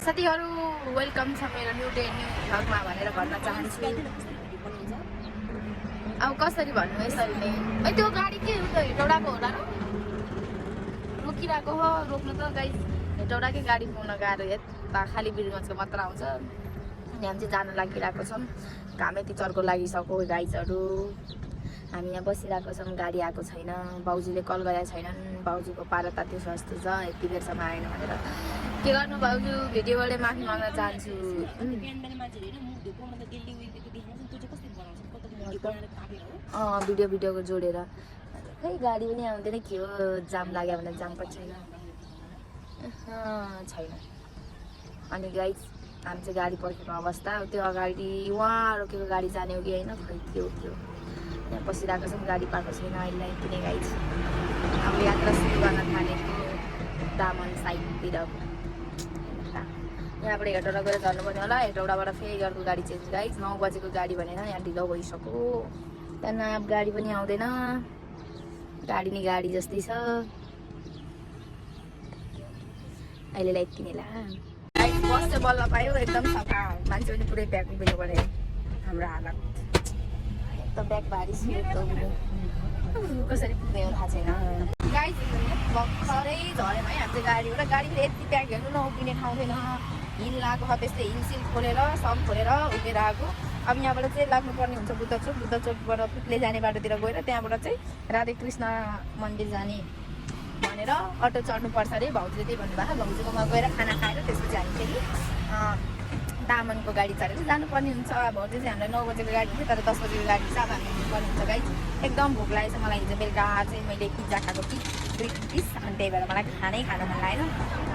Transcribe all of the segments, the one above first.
साथीहरु वेलकम छ मेरो न्यू डे न्यू भ्लगमा भनेर भन्न चाहन्छु। अब कसरी भन्नु यसरी नै है त्यो गाडी के हो त हेटौडाको होला र रोकिरहेको हो रोक्नु त गाइस हेटौडाकै गाडी पाउन गाह्रो यता खाली बिरगञ्जको मात्र आउँछ। यहाँ चाहिँ जान लागिरहेको छौँ घाम यति चर्को लागिसक्यो गाइजहरू हामी यहाँ बसिरहेको छौँ गाडी आएको छैन बाउजूले कल गरेका छैनन् बाउजूको पारा तात्यो स्वास्थ्य छ यति बेरसम्म आएन भनेर के गर्नु बाउजू भिडियोबाटै माफी माग्न चाहन्छु। भिडियोको जोडेर खै गाडी पनि आउँदैन के हो जाम लाग्यो भने जाम पनि छैन छैन। अनि गाइस हामी चाहिँ गाडी पर्खेको अवस्था त्यो अगाडि उहाँ रोकेको गाडी जाने हो कि होइन खै के हो यहाँ बसिरहेको छौँ गाडी पाएको छैन अहिले किने गाइस अब यात्रा सुरु गर्न थालेको दामन साइडतिर यहाँबाट हेटौडा गएर झर्नुपर्ने होला हेटौडाबाट फेरि अर्को गाडी चेन्ज गाइस 9 बजेको गाडी भनेर यहाँ ढिलो भइसक्यो त्यहाँदेखि अब गाडी पनि आउँदैन गाडी नि गाडी जस्तै छ अहिलेलाई यति नै ला बस चाहिँ बल्ल पायो एकदम सफा मान्छे पनि पुरै ब्याग उभिनु पऱ्यो हाम्रो हालत त ब्याग भारी कसरी पुग्ने हो थाहा छैन गाडी भर्खरै झऱ्यौँ है हाम्रो गाडीबाट गाडीले यति ब्याग हेर्नु नउभिने ठाउँ थिएन हिल लागेको छ त्यस्तै हिलसिल खोलेर सम खोलेर उभिएर आएको। अब यहाँबाट चाहिँ लाग्नुपर्ने हुन्छ बुद्ध चोकबाट पुतले जाने बाटोतिर गएर त्यहाँबाट चाहिँ राधाकृष्ण मन्दिर जाने भनेर अटो चढ्नुपर्छ अरे भाउजूले त्यही भन्नुभएको भाउजूकोमा गएर खाना खाएर त्यसपछि हामी फेरि दामनको गाडी चढेर जानुपर्ने हुन्छ। भाउजू चाहिँ हामीलाई 9 बजेको गाडी थियो तर 10 बजेको गाडी चाहिँ अब हामी हिँड्नुपर्ने हुन्छ गाइस एकदम भोक लागेको छ मलाई हिजो बेलुका चाहिँ मैले पिज्जा खाएको कि 3 पिस अनि त्यही भएर मलाई खानै खान मन लागेन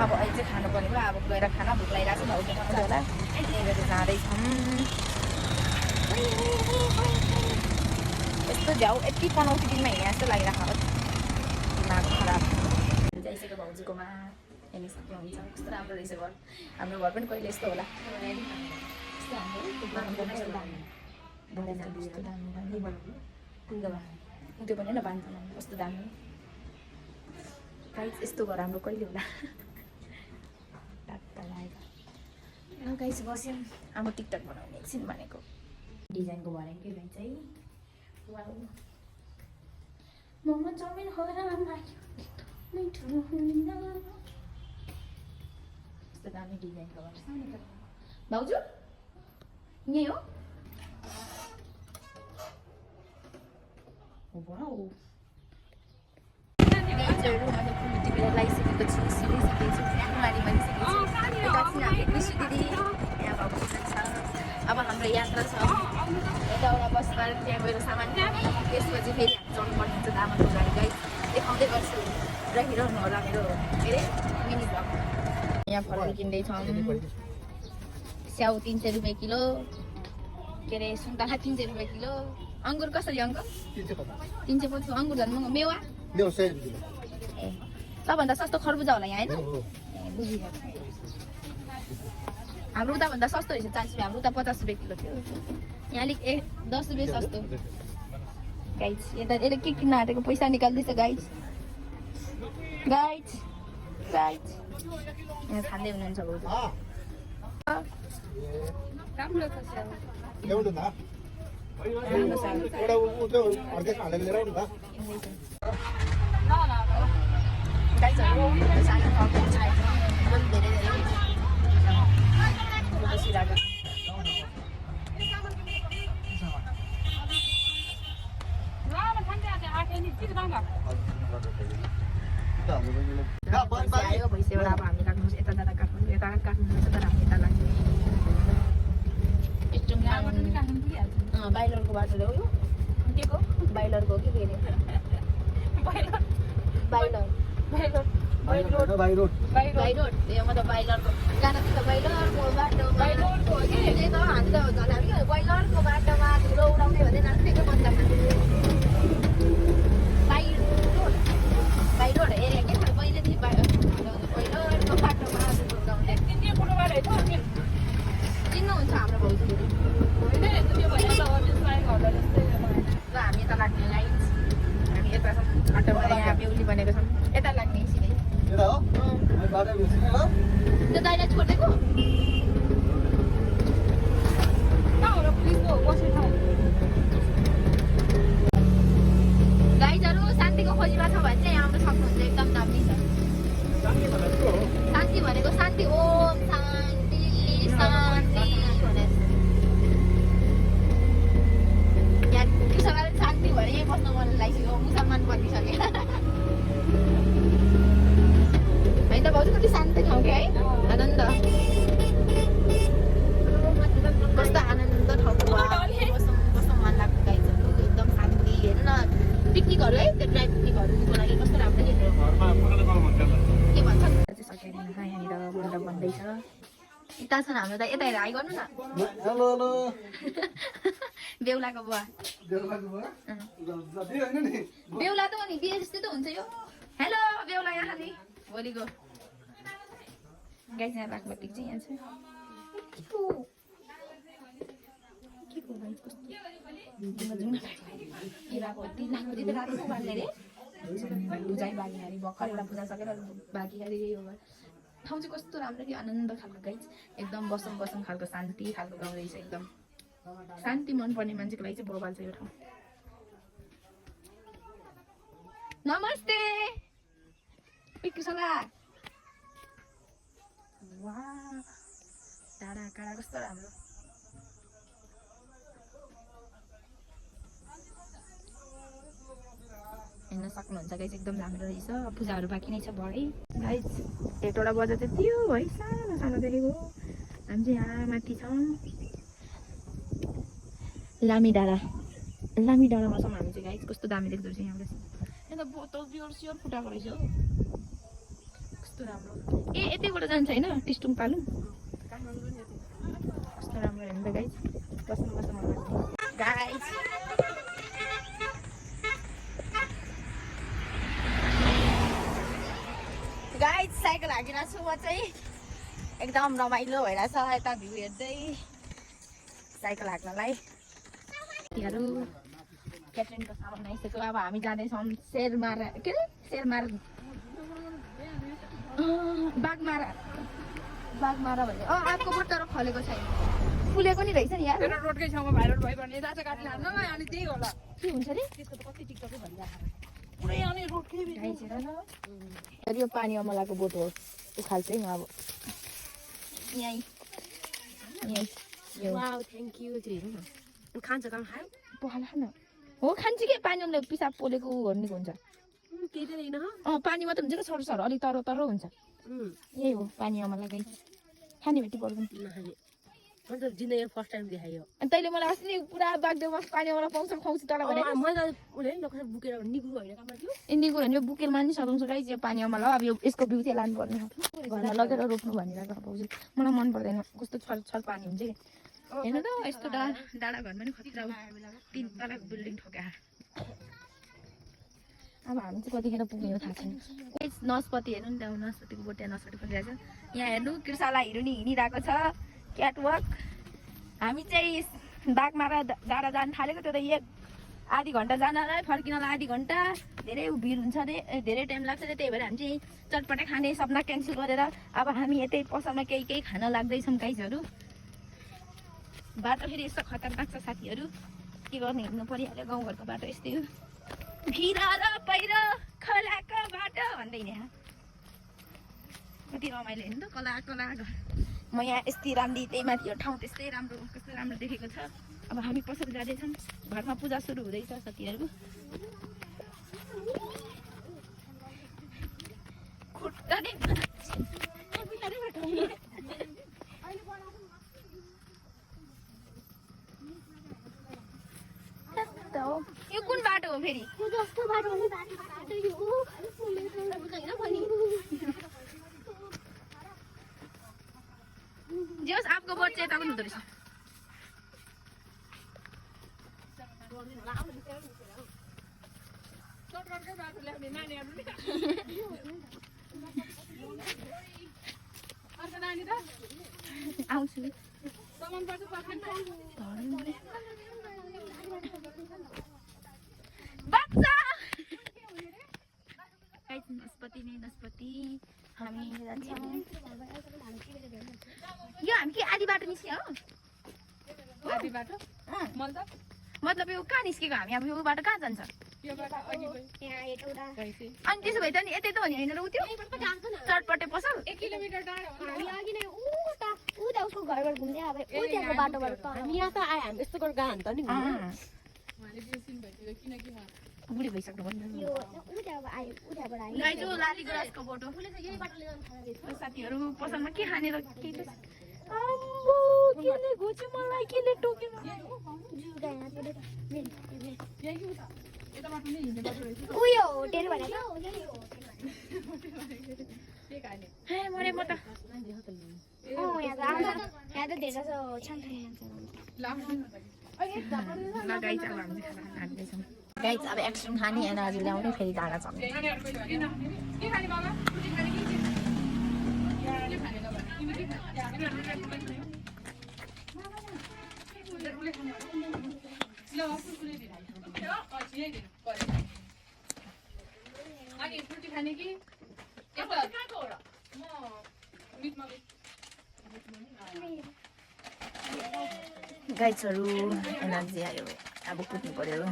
अब अहिले चाहिँ खानुपर्ने भयो अब गएर खाना भोक लागिरहेको छ भाउजू खान्छ होला त्यही भएर जाँदैछौँ। यस्तो झ्याउ यति पनौती दिनमा हिँडे जस्तो लागिरहेको दिमाग खराब जाइसक्यो भाउजूकोमा हेर्नु सक्नुहुन्छ कस्तो राम्रो रहेछ घर हाम्रो घर पनि कहिले यस्तो होला त्यो पनि न बान्ध कस्तो दामी गाइस यस्तो घर हाम्रो कहिले होला टाक्क लागेको गाइस बस्यौँ अब टिकटक बनाउने एकछिन भनेको डिजाइनको भरे के भन्छ है मोमो चाउमिन कस्तो दामी डिजाइनको भन्छ भाउजू यही हो लगाइसकेको छु सिकेको छु कुमारी बनिसकेको छु कृषि दिदी यहाँ भाउजू छ अब हाम्रो यात्रा छ एउटा बसबाट त्यहाँ गएर सामान त्यसपछि फेरि हामी चढ्नुपर्ने हुन्छ दामनको गाडी गाई देखाउँदै गर्छु र हिँडाउनु होला मेरो के अरे मिनी ब्लग। यहाँ फलफुल किन्दैछौँ स्याउ 300 रुपियाँ किलो के अरे सुन्तला 300 रुपियाँ किलो अङ्गुर कसरी अङ्कल 350 अङ्गुर झन् महँगो मेवा ए सबभन्दा सस्तो खरबुजा होला यहाँ होइन बुझियो हाम्रो उताभन्दा सस्तो रहेछ 40 रुपियाँ हाम्रो उता 50 रुपियाँ किलो थियो यहाँ अलिक 10 रुपियाँ सस्तो गाइज यता यसले के किन्न आँटेको पैसा निकाल्दैछ गाइज गाइज गाइज यहाँ खाँदै हुनुहुन्छ भाउजू राम्रो छ भैँसीबाट अब हामी लाग्नु यता जाँदा काठमाडौँ यता काठमाडौँ तर हामी यता लाग्ने बाइलरको बाटो हो यो के को बाइलरको के अरे बाइलर मतलब बाइलरको गानातिर बाइलरको बाटो बाइलरको त्यही त हामी त हामी बाइलरको बाटोमा धुलो उडाउने भन्दै नाच्नेको मतलब बाइलर एरिया के छ पहिलेदेखि बाइलरको बाटोमा धुलो उडाउने चिन्नुहुन्छ हाम्रो भाउजू र हामी यता लाग्ने लाइट हामी यता छौँ बाटोमा यहाँ बेहुली बनेको छौँ यता लाग्ने सिधै त्यो दाइलाई छोडिदिएको यता छ हाम्रो त यता हेर हाई गर्नु न हेलो हेलो बेहुलाको बुवा देउलाको भयो जति हैन नि बेहुला त हो नि बिहे जस्तै त हुन्छ यो हेलो बेहुला यहाँ नि भोलिको गाइस यहाँ राख्नु चाहिँ यहाँ छ के को गाइस कस्तो जुम्मा राखोटी त राख्नु भन्ने रे पूजा बाँकी खाली भर्खर एउटा पूजा सकेर बाँकी खाली यही हो ठाउँ चाहिँ कस्तो राम्रो कि आनन्द खालको गाइस एकदम बसौँ बसौँ खालको शान्ति खालको गाउँ रहेछ एकदम शान्ति मनपर्ने मान्छेको लागि चाहिँ बबाल छ यो ठाउँ नमस्ते पिक्सला वाह डाँडा काँडा कस्तो राम्रो हेर्न सक्नुहुन्छ गाइस एकदम राम्रो रहेछ पूजाहरू बाँकी नै छ भरे गाइस हेटवटा बजार चाहिँ त्यो है सानो सानो देखेको हामी चाहिँ यहाँ माथि छौँ लामी डाँडामा छौँ हामी चाहिँ गाइस कस्तो दामी देख्दो रहेछ यहाँबाट यहाँ त बोतल बियर सियर फुटाएको रहेछ हो कस्तो राम्रो ए यतैबाट जान्छ होइन टिस्टुङ पालुङ कस्तो राम्रो हेर्नु त गाइस बस्नु गाइस गाइस साइकल हाकिरहेको छु म चाहिँ एकदम रमाइलो भइरहेछ यता भ्यू हेर्दै साइकल हाक्नलाई तीहरू क्याट्रिनको सामान आइसक्यो अब हामी जाँदैछौँ शेरमारा के अरे शेरमारा बाघमारा भन्ने आँपको बोट तर फलेको छैन फुलेको नि रहेछ नि यार रोडकै छेउमा भाइरल भयो भने यता चाहिँ काट्न हाल्न ल अनि त्यही होला के हुन्छ रे त्यसको त कति टिकटकै भनिरहेको पुरै अनि रोडकै गाइस यो पानी अमलाको बोट हो उखाल चाहिँ अब यहीँ वाउ थ्याङ्क यू चाहिँ हेरौँ न खान्छ काम खायो पखाला न हो खान्छ के पानी अमला पिसाब पोलेको भन्ने हुन्छ केही त होइन पानी मात्र हुन्छ कि सरो सरो अलिक तरो तरो हुन्छ यही हो पानी अमला गाइस खाने भेटी पर्दैन नखाने अन्त जिन्दगी फर्स्ट टाइम देखायो अनि तैँले मलाई अस्ति पुरा बागदेउमा पानी अमला पाउँछ खुवाउँछु तल भने मैले उसले नि कसरी बुकेर निगु होइन काम थियो इन्डिको भने यो बुकेर मान्नु सकाउँछु गाइस यो पानी अमला अब यो यसको बिउ चाहिँ लानुपर्ने हो घरमा लगेर रोप्नु भनिरहेको पाउँछु मलाई मन पर्दैन कस्तो छल छल पानी हुन्छ कि हेर्नु त यस्तो डाँडा घरमा नि खतरा 3 तलाको बिल्डिङ ठोक्या अब हामी चाहिँ कतिखेर पुग्ने हो थाहा छैन नस्पति हेर्नु नि त नस्पतिको बोटे नस्पति फुलिरहेको छ यहाँ हेर्नु कृषाला हिँड्नु हिँडिरहेको छ क्याटवक हामी चाहिँ बाघमारा डाँडा जान थालेको त्यो त आधी घन्टा जानलाई फर्किनलाई आधी घन्टा धेरै भिड हुन्छ अरे धेरै टाइम लाग्छ अरे त्यही भएर हामी चाहिँ चटपटे खाने सपना क्यान्सल गरेर अब हामी यतै पसलमा केही खान लाग्दैछौँ गाइसहरू बाटो फेरि यस्तो खतरनाक छ साथीहरू के गर्ने हिँड्नु परिहाल्यो गाउँघरको बाटो यस्तै हो भिर र पहिरो खोलाको बाटो भन्दै यहाँ कति रमाइलो हेर्नु त कला कला घर म यहाँ यस्तै राम्री त्यही माथि यो ठाउँ त्यस्तै राम्रो कस्तो राम्रो देखेको छ अब हामी पसल जाँदैछौँ घरमा पूजा सुरु हुँदैछ साथीहरू यो कुन बाटो हो फेरि जोस् आपको बोट चाहिँ यता पनि हुँदो रहेछ आउँछु नस्पति नै नस्पति हामी यो हामी के आधी बाटो निस्क्यो हो आधी बाटो मतलब यो कहाँ निस्केको हामी अब यो बाटो कहाँ जान्छ अनि त्यसो भए त नि यतै त हो नि होइन र उ त्यो चटपटे पसल 1 किलोमिटर टाढो हामी अघि नै उता उसको घरबाट घुम्दै अब उताको बाटोबाट त हामी यहाँ त आए हामी यस्तो गरेर गयो त नि बुढी भइसक्नु भन्नु यो उताबाट आयो गाई जो लालीगुराँसको बोटो साथीहरू पसलमा के खाने र के आम्बो केले घोच्यो मलाई केले टोक्यो उयो होटेल भनेको हे मरे म त यहाँ त यहाँ त धेरै जसो छाङठाङ मान्छे गाइज अब एक्सट्रिम खाने एनर्जी ल्याउने फेरि डाँडा चल्ने गाइजहरू एनर्जी आयो अब कुद्नु पर्यो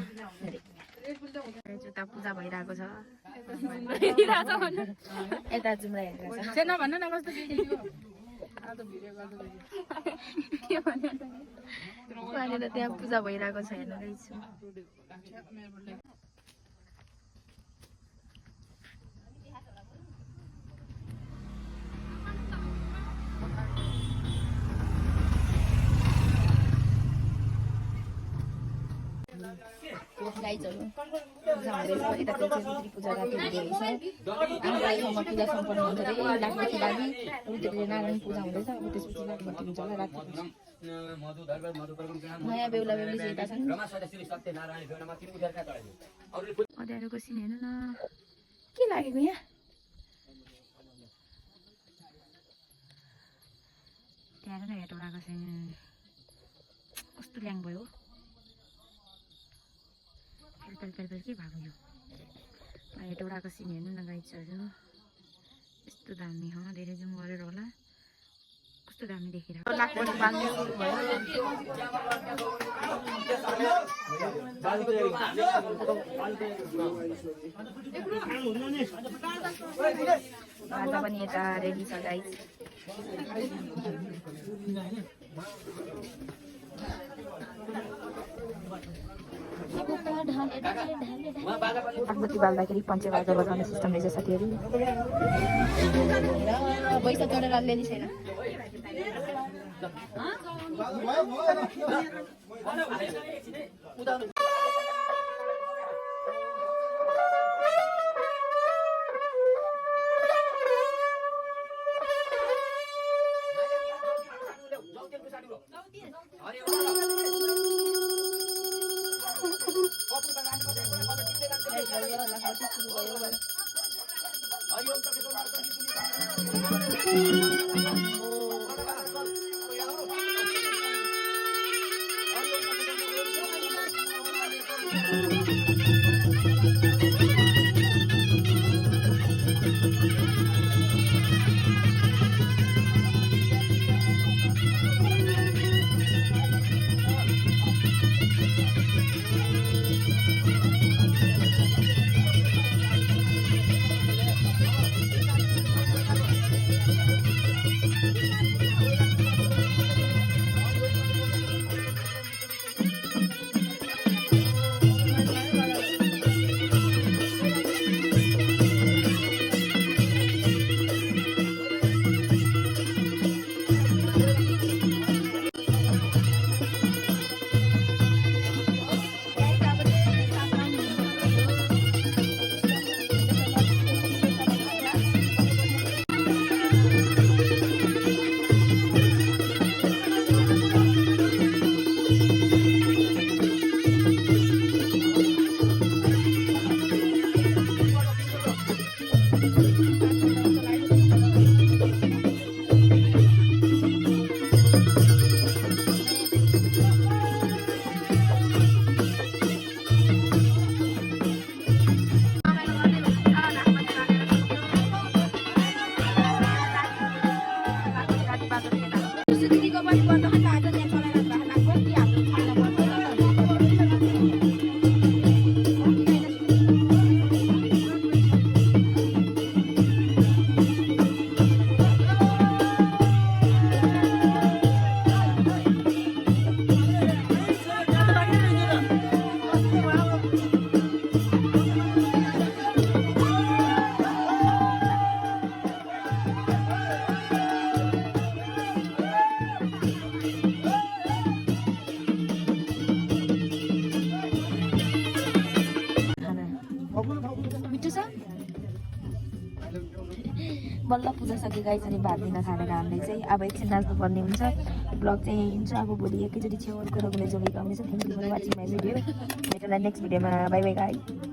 जुत्ता पूजा भइरहेको छ यता जुम्रा हेरिरहेको छ त्यहाँ पूजा भइरहेको छ हेर्नु रहेछु गाइजहरू पूजा हुँदैछ यतातिर चाहिँ पूजा राति हुँदैछ हाम्रो ठाउँमा पूजा सम्पन्न हुन्छ अरे लाग्नेको लागि उतिर नारायण पूजा हुँदैछ अब त्यसपछि लाग्ने हुन्छ होला राति नयाँ बेहुला बेहुली चाहिँ यता छन् अँध्यारोको सिन हेर्नु न के लागेको यहाँ त्यहाँ हेर न हेटौँडाको सिन कस्तो ल्याङ भयो पेल के भएको यो हेटौँडाको सिन हेर्नु न गाइजहरू यस्तो दामी हो धेरै जुम गरेर होला कस्तो दामी देखिरहेको भाजा पनि यता रेडी छ गाइज आगबत्ती बाल्दाखेरि पञ्चे बाजा बजाउने सिस्टम रहेछ साथीहरू पैसा चढेर ल्याउने छैन बल्ल पूजा सके गाइस अनि भात दिन खानेर हामीले चाहिँ अब एकछिन नाच्नुपर्ने हुन्छ ब्लग चाहिँ यही हुन्छ अब भोलि एकैचोटि छेउ अर्को रोगले जोगेको आउनेछ thank you for watching my video भेटौँला नेक्स्ट भिडियोमा बाई बाई गाइस